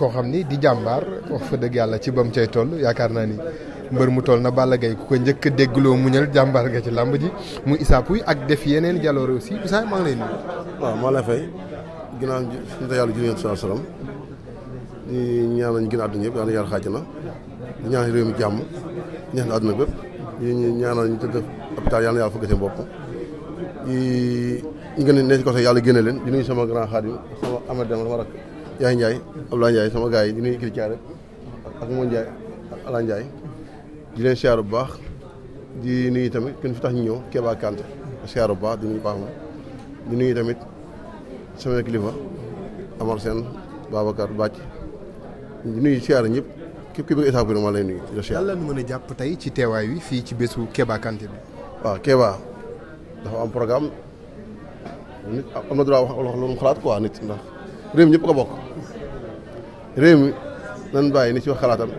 koo xam ni di jàmbaar wax fa dëgg yàlla ci bam cay toll yaakaar naa ni mbër mu toll na Balla Gaye ku ko njëkk a déggloo muñal jàmbaar nga ci làmb ji mu Issa Pouye ak def yeneen jaloore aussi Issa maa ngi lay nuyu. waaw maa lay fay ginnaaw sant yàlla jërëjëf salaam di ñaanal ñu gën a àdduna yëpp yàlla yàlla xaaj na di ñaanal réew mi jàmm ñaan àdduna bépp di ñaanal ñu tëdd hôpital yàlla fëgg seen bopp ñu gën a ne ci côté yàlla génne leen di nuyu sama grand Khadim sama Amady Deme sama rak Yaay Ndiaye Abdoulaye Ndiaye sama gars yi di nuyu Kiri Thiaré ak Mo Ndiaye ak Ala Ndiaye di leen siyaar bu baax di nuyu tamit kenn fi tax ñu ñëw Kéba Kanté siyaar bu baax di nuyu baax ma di nuyu tamit sama kilifa Amar Sène Babacar Bàcc di nuyu siyaar ñëpp képp ki bëgg Issa Pouye maa lay nuyu di la siyaar. lan la ñu mën a jàpp tey ci teewaay wi fii ci bésu Kéba Kanté bi. waaw Kéba dafa am programme nit am na droit wax lu mu xalaat quoi nit ndax réew mi ñëpp ko bokk réew mi nan bàyyi nit ci wax xalaatam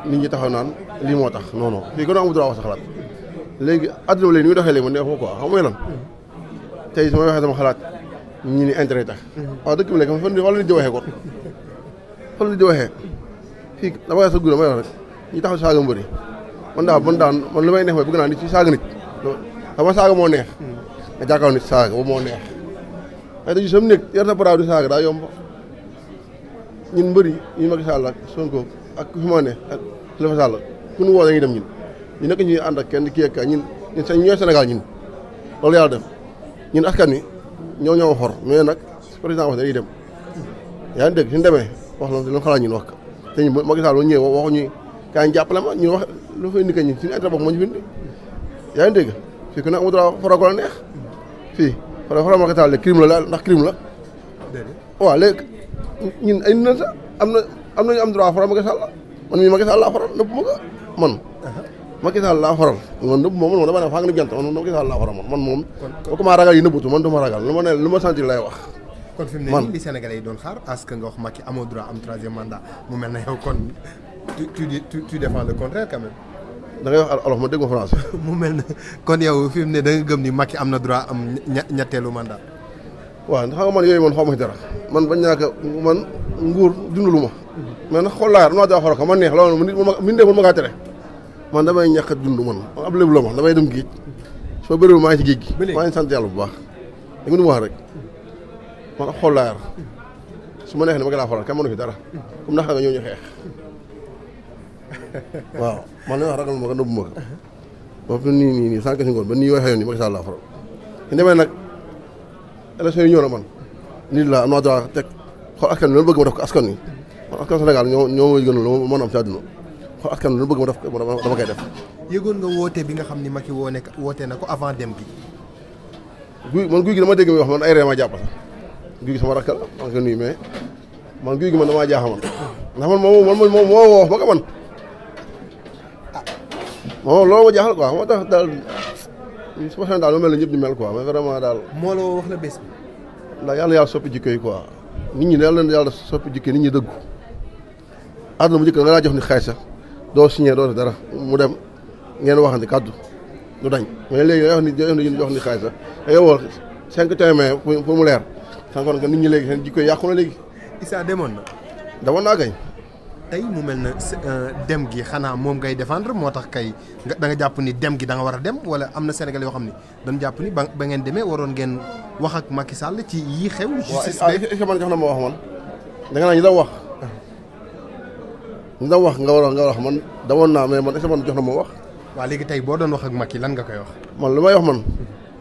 nit ñi taxaw naan lii moo tax non non fii gën a amul droit wax sa xalaat léegi àdduna bi léegi ni muy doxee léegi man neexuma quoi xam nga lan tey su ma waxee sama xalaat ñi ni intérêt tax waaw dëkk bi léegi fan wala nit di waxee kon fan nit di waxee fii dama wax sa gudda may wax rek ñi taxaw saaga mbëri man li may neex mooy bëgg naa nit ci saaga nit xam nga saaga moo neex nga jàkkaw nit saaga boobu moo neex ay dañu sam nekk yar sa paraaw di saaga daa yomb ñun mbëri ñu Macky Sall ak Sonko ak fi ma ne ak Khalifa Sall ku ñu woo dañuy dem ñun ñu nekk ñuy ànd ak kenn kii ak ñun ñooy Sénégal ñun loolu yàlla def ñun askan wi ñoo xor mais nag président wax dañuy dem yaa ngi dégg suñu demee wax la lu xalaat ñun wax ko te ñu Macky Sall ba ñëwee waxuñu kaay ñu jàppale ma ñun wax lu fay indi ka ñun suñu intérêt bopp moo ñu fi indi yaa ngi dégg fii ku ne amul droit faral ko la neex fii faral Macky Sall crime la ndax crime la waaw léegi ñun ay nit sax am nañu am droit faral Macky Sall man mii Macky Sall laa faral nëbb ma ko man Macky Sall laa faral man nëbb moom man dama ne faa nga jant man Macky Sall laa faral man moom boo ko maa ragal yi nëbbatu man du ma ragal lu ma sentir lay wax kon fi mu ne nii li Sénégalais yi doon xaar est-ce que nga wax Macky amoo droit am troisième mandat mu mel na yow kon tu défends le contraire quand même. da ngay wax olof ma dégg ma français. mu mel ne kon yow fi mu ne da nga gëm ni Macky am na droit am ñetteelu mandat. waaw xam nga man yooyu man xaw ma ci dara man bañ naa ko man nguur dundalu ma. mais nag xool laa yor daa xool ko man neex loolu min deful ma kaa tere man damay ñàkk a dund man ab lébu la ma damay dem géej soo bëriwul maa ngi ci géej gi. maa ngi sant yàlla bu baax. da nga nu wax rek man ab xool laa yor su ma neexee ne ma gën a faral kenn mënu fi dara comme ndax nga ñëw ñu xeex. waaw man li wax ragal ma ko nëbbu ma ko boobu nii sànq si ngoon ba nii waxee yoon nii Macky Sall laa faral ñu demee nag élection yi ñëw na man nit la am naa droit teg xool askan wi loolu bëgg ma def ko askan wi man askan Sénégal ñoo may gënal lu mën a am ci àdduna xool askan wi loolu bëgg ma def ko dama koy def. yëgoon nga woote bi nga xam ni Macky woote na ko avant dem gi. guy gi dama dégg muy wax man ay ree ma jàpp sax guy gi sama rakkal maa ngi koy nuyu mais man guy gi man damaa jaaxal man ndax man moom moo woo ma ko man moom loolu ma jaaxal quoi moo tax daal sama xel daal ma mel ne ñëpp ñu mel quoi mais vraiment daal. moo la wax la bés bi. ndax yàlla soppi jikko yi quoi nit ñi yàlla soppi jikko yi nit ñi dëggu àdduna bu njëkk nga laa jox ni xaalis sax doo signé doo dara mu dem ngeen waxante kàddu du dañ mais léegi nga jox ni xaalis sax da yow 5 téeméer pour mu leer sankoon que nit ñi léegi seen jikko yi yàqu na léegi. Issa demoon na. demoon naa kay. tey mu mel na dem gi xanaa moom ngay défendre moo tax kay da nga jàpp ni dem gi da nga war a dem wala am na Sénégal yoo xam ni dañu jàpp ni ba ngeen demee waroon ngeen wax ak Macky Sall ci yii xew. justice waaw est-ce que man jox na ma wax man da nga naa ñu da wax nga war a wax man demoon naa mais man est-ce que man jox na ma wax. waaw léegi tey boo doon wax ak Macky lan nga koy wax. man lu may wax man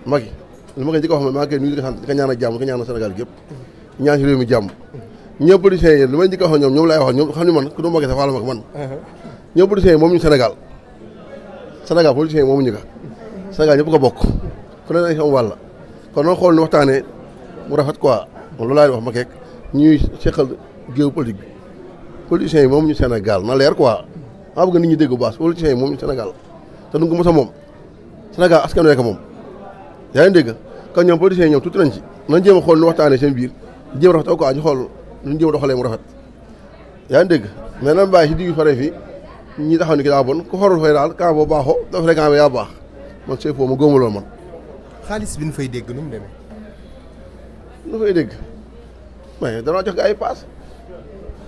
Macky li ma koy njëkk a wax man maa ngi koy nuyu di ko sant di ko ñaanal jàmm di ko ñaanal Sénégal gépp ñaan ci réew mi jàmm ñëw politiciens yi li may njëkk a wax ñoom laay wax ñoom xam ni man ku doon Macky sax wàllu man ñëw politiciens yi moom ñu Sénégal politiciens yi moomu ñu ko Sénégal ñëpp ko bokk fu ne nañ am wàll kon noonu xool ni waxtaanee mu rafet quoi man loolu laay wax Macky ñuy seqal géew politique bi politiciens yi moom ñu Sénégal na leer quoi maa bëgg nit ñi dégg bu baax politiciens yi moom ñu Sénégal te duñ ko mos a moom Sénégal askan wi ko moom yaa ngi dégg kon ñoom politiciens yi ñoom tuuti nañ ci nañ jéem a xool ni waxtaanee seen biir jéem a rafet quoi ñu xool ñu jéem a doxalee mu rafet yaa ngi dégg mais nan bàyyi si diggu fare fii ñi taxaw ni ki daa bon ku farul fay daal camp boo baaxoo dafa fay camp bi yaa baax man c'est faux ma góomu loolu man. xaalis bi ñu fay dégg nu mu demee. nu fay dégg mais danaa jox ay paas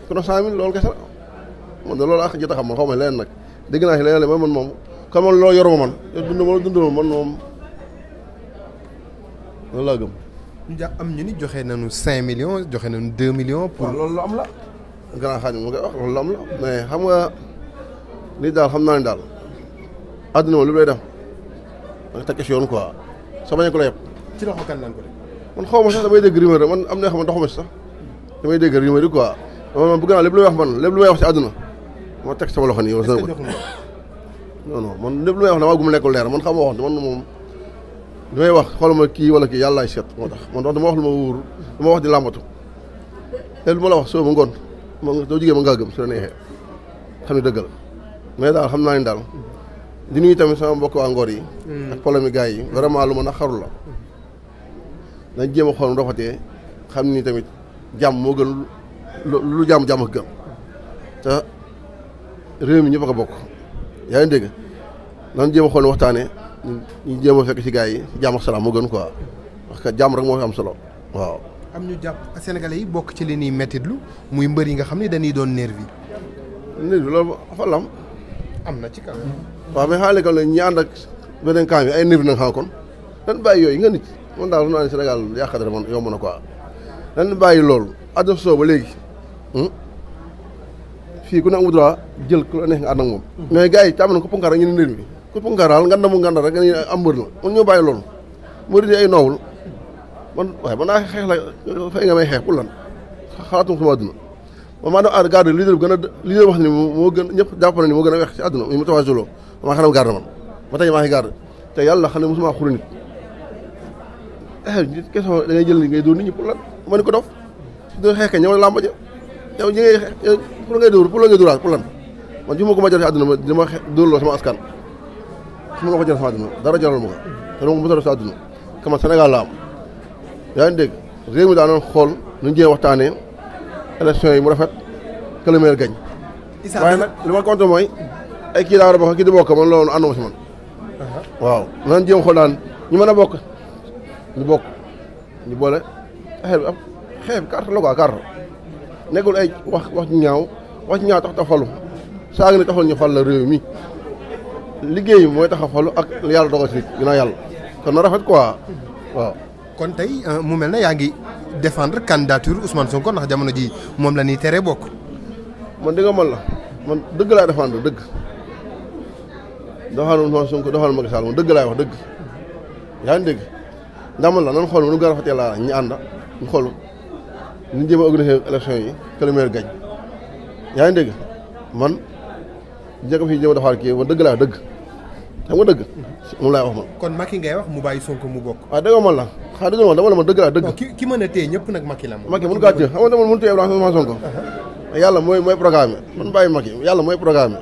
kon 100 000 loolu kese la man de loolu ak jot a xam man xaw ma leneen nag dégg naa si leneen man moom kon man loo yoruma man dund man moom loolu laa gëm. ñu jàpp am ñu ni joxe nañu 5 millions joxe nañu 2 millions. pour loolu lu am la. grand xaaj mu koy wax loolu lu am la mais xam nga lii daal xam naa ne daal àdduna moom lu lay def da nga tekki si yoon quoi sa bañ ko la yëpp. ci loxo kan lañ ko def. man xaw ma sax damay dégg rumeur man am na yoo xam ne doxuma si sax damay dégg rumeur yi quoi man bëgg naa lépp lu may wax man lépp lu may wax si àdduna ma teg sama loxo nii. est-ce que joxul non non man lépp lu may wax damaa gum nekkul leer man xam ma wax man moom li may wax xooluma kii wala kii yàllaay seet moo tax man dama wax lu ma wóor dama wax di làmbatu lépp lu ma la wax soo ma ngoon ma doo jigéen ma ngaa gëm su la neexee xam ne dëgg la mais daal xam naa ne daal di nuyu tamit sama mbokk waa Ngor yi ak problème yi gars yi vraiment lu ma naqaru la dañ jéem a xool mu rafetee xam ni tamit jàmm moo gën lu jàmm ak gën te réew mi ñëpp a ko bokk yaa ngi dégg nan jéem a xool waxtaanee ñu jéem a fekk ci gars yi jàmm ak salaam moo gën quoi parce que jàmm rek moo fi am solo waaw. am ñu jàpp Sénégalais yi bokk ci li ñuy mettitlu muy mbër yi nga xam ne dañuy doon nervi. nervi loolu fa la am na ci kaw. waaw mais xaaral kan la ñi ànd ak beneen camp bi ay nervi na nga xam kon dañ bàyyi yooyu nga nit man daal xam naa ne Sénégal yàqate man yomb na quoi dañ bàyyi loolu àdduna soo ba léegi fii ku ne amul droit jël ku la neex nga ànd ak moom. mais gars yi tàmm na ko punkar rek ñu ne nervi ku punkaral nganda mu nganda rek nga am mbër la man ñoo bàyyi loolu mbër di ay noowul man waaye man naa xeex la fay nga may xeex pour lan xalaatum sama àdduna man maa doon garde leader bi gën a leader wax ni moo gën ñëpp jàpp na ni moo gën a weex ci àdduna mu Moustapha Jolo maa xanam garde man ba tey maa ngi garde te yàlla xam ne mosuma xuru nit nit question da ngay jël ni ngay dóor nit ñi pour lan ma ni ko dof si doo xeexee ñëw làmba ja yow ñi ngay xeex pour ngay dóor pour la ngay dóoraat pour lan man ju ma ko ma jël ci àdduna ma dama dóorloo sama askan su ma la ko jël sama àdduna dara jaral ma ko te dama ko mosal sa àdduna kama Sénégal la am yaa ngi dégg réew mi daanoon xool nu ñu jéem waxtaanee élection yi mu rafet que le maire gagne waaye nag li ma compte mooy ay kii daa war a bokk kii di bokk man loolu ànduma si man waaw nan jéem xool daan ñu mën a bokk ñu bokk ñu boole xeex bi ab xeex bi carte la quoi carte nekkul ay wax ci ñaaw tax ta falu saa ngi ne taxul ñu fal la réew mi liggéey mooy tax a falu ak yàlla dogal si nit ginnaaw yàlla kon na rafet quoi waaw. kon tey mu mel na yaa ngi défendre candidature Ousmane Sonko ndax jamono ji moom la ñuy tere bokk. man dëgg man la man dëgg laay défendre dëgg doxal Ousmane Sonko doxal Macky Sall man dëgg laay wax dëgg yaa ngi dégg ndax man la nan xool nu gën a rafetee laa ñu ànd ñu xool ñu jéem a organiser élection yi que le maire gagne yaa ngi dégg man njëkk fi jéem a defaat kii man dëgg laay wax dëgg xam nga dëgg moom laay wax man. kon Macky ngay wax mu bàyyi Sonko mu bokk. waaw dëgg man la xaa dëgg man dama la man dëgg laa dëgg. ki mën a téye ñëpp nag Macky la moom. Macky mënu kaa téye xam nga dama mënu téye Ousmane Sonko. yàlla mooy programme man bàyyi Macky yàlla mooy programme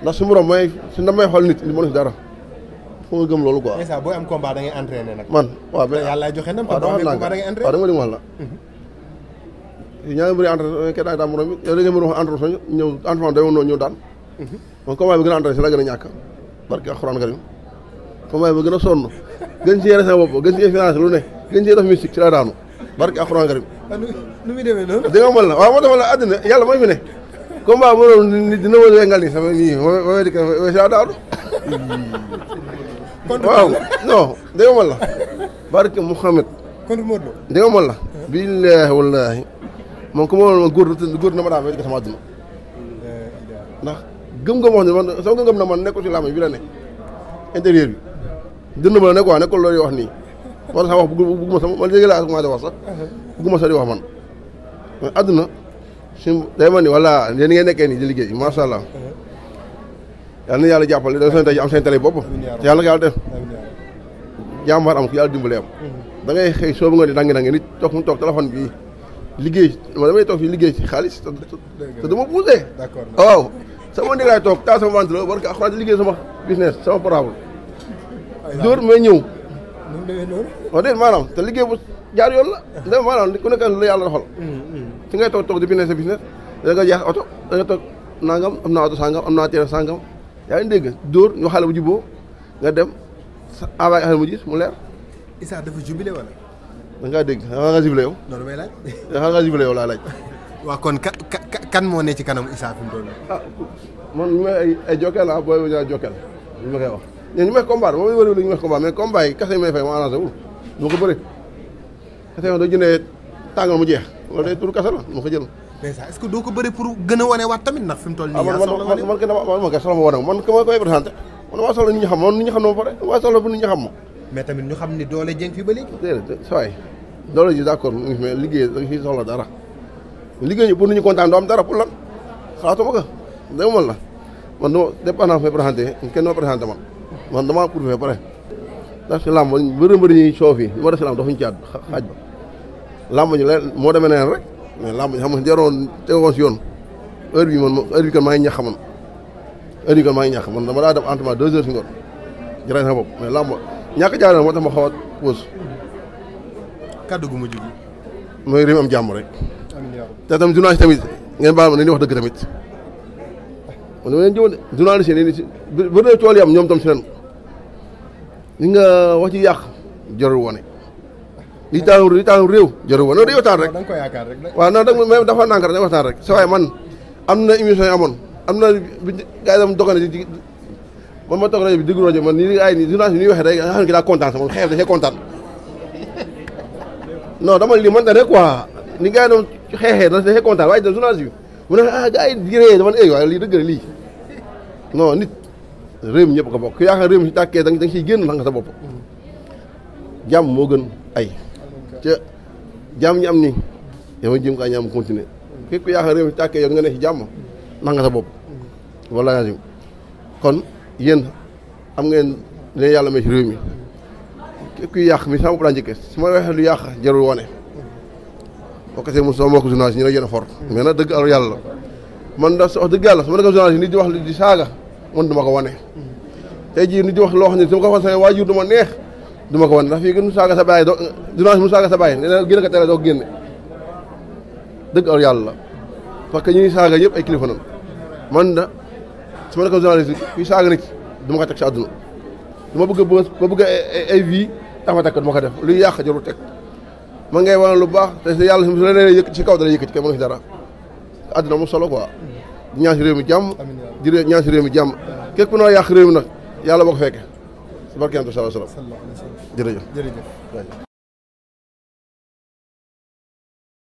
ndax su borom mooy su damay xool nit mënu si dara foo nga gëm loolu quoi. mais ça booy am combat da ngay entraîné nag. man waaw mais yàlla joxe na waaw boo amee combat da ngay entraîné. waaw dama li mu wax la. ñaa ngi bëri entraîné kenn daay daan morom it yow da ngeen mën a wax entraîné ñëw entraîné day woon ñëw daan. man combat bi gën a entraîné si la gën a ñàkk barke alxuraan karim combat bi gën a sonn gën ci yore sama bopp gën ci financé lu ne gën ci def musique ci la daanu barke alxuraan karim. nu muy demee noonu. dégg nga mën la waaw moo tax la àddina yàlla mooy fi ne combat bu doon nit dina ma wengal ni sama nii ma di ko si la daanu. waaw non dégg nga mën la barke Mouhamed. contre Modou Lo. dégg nga mën la. billaahi wallaahi moom ku ma woon góor na ma daan wéy di ko sama àdduna ndax gëm-gëm wax ne man sama gëm-gëm na man nekkul si làmb bi la ne intérieur bi dënn ma la nekk waa nekkul loolu wax nii moo tax sax wax bugguma sama man léegi laa commencé wax sax bugguma sax di wax man mais àdduna si day man ni voilà yéen ngeen nekkee nii di liggéey macha allah yal na yàlla jàppale da seen tey am seen télé bopp te yàlla ko yàlla def jàmbaar am ko yàlla dimbale am da ngay xëy soobu nga di dangi nit toog mu toog téléphone bi liggéey ma damay toog fii liggéey ci xaalis te dama poussé waaw sama ndi laay toog taal sama vente la war ko axuraan di liggéey sama business sama portable dóor may ñëw waaw déet maanaam te liggéey bu jaar yoon la da maanaam ku nekk la yàlla doxal fi ngay toog di business sa business da nga jeex oto da nga toog nangam am naa oto sangam am naa téere sangam yaa ngi dégg dóor ñu xale bu jubboo nga dem envoyé xale mu gis mu leer Issa dafa jubilé wala da ngaa dégg da nga jubilé yow non damay laaj da nga jubilé yow laa laaj waaw kon kan moo ne ci kanam Issa fi mu toll ah man ñu may ay jokkeel ah booy ñaa jokkeel ñu ma koy wax ñun ñu may combat moom la ñu may combat mais combat yi kese yi may fay ma arrangé wul du ma ko bëri kese yi doo jëndee tàngal mu jeex loolu day tur kese la du ma ko jël. mais ça est-ce que doo ko bëri pour gën a wane waat tamit ndax fi mu toll nii. man soxla ma wane man ka ma koy présenté man damaa soxla nit ñi xam man nit ñi xam na ma pare damaa soxla pour nit ñi xam ma. mais tamit ñu xam ni doole jeng fi ba léegi. déedéet saa waay doole ji d'accord mais liggéey da nga ciy soxla dara liggéey ñu pour nit ñi kontaan doo am dara pour lan xalaatuma ko demal la man dama dépendance may présenté kenn ma présenté man damaa pour ba pare ndax si làmb bëri ñuy soof yi li ma def si làmb dafa ñu caat xaaj ba làmb ñu leen moo demee neen rek mais làmb ñu xam nga jaroon tegoon si yoon heure bi kan maa ngi ñax man dama daa def entraînement 2 heures si ngoon jërëjëf sama bopp mais làmb ñàkk jaar moo tax ma xaw a pause. kaddu gu mujj gi. mooy réew am jàmm rek. te tamit journaliste tamit ngeen baal ma nañu wax dëgg tamit man dama leen jëwoon de journaliste yi si ba dee tool yi am ñoom tam si leen li nga wax ci yàq jarul wane li taal réew jarul wane day waxtaan rek. da nga ko yaakaar rek. waaw non da dafa nànk rek day waxtaan rek sa waay man am na émission yi amoon am na bi gars yi dam dogane di man ma toog rajo bi déglu rajo man nii ay ni journaliste yi ñuy waxee day nga xam ne ki daa kontaan sax man xeef da cee kontaan non dama lii man da rek quoi ni gars yi doon xeexee da cee kontaan waaye da journaliste bi mu ne ah gars yi girée dama ne waaye lii dëgg la lii non nit réew mi ñëpp ko bokk ku yaakaar réew mi si tàkkee da nga siy génn nga sa bopp jàmm moo gën ay ca jàmm ñi am nii dama jéem kaa ñaam continuer képp ku yaakaar réew mi si tàkkee yow nga ne si jàmm nga sa bopp wala kon yéen am ngeen ne yàlla may ci réew mi képp kuy yàq mi sama bopp laa njëkkee su ma waxee lu yàq jarul wane boo ko see mos sama mbokku journaliste ñu ne yéen a fort mais nag dëgg al yàlla man da wax dëgg yàlla su ma nekkoon journaliste nit di wax di saaga man du ma ko wane tey jii nit di wax loo xam ne su ma ko waxoon sama waajur du ma neex du ma ko wane ndax fii gën mu saaga sa baay doo journaliste mu saaga sa baay nee na génn ko tere doo génne dëgg al yàlla parce que ñuy saaga yëpp ay kilifa nan man da su ma nekkoon journaliste kuy saaga nit du ma ko teg si àdduna du ma bëgg a bës ma bëgg ay vie tax ma teg ko du ma ko def luy yàq jarul teg man ngay wane lu baax te yàlla su la nee yëkkati si kaw dana yëkkati kenn mën na si dara àdduna mu solo quoi di ñaan si réew mi jàmm di ñaan si réew mi jàmm képp ku noo yàq réew mi nag yàlla boo ko fekkee si barke Yonent bi sallallahu alayhi wa sallam jërëjëf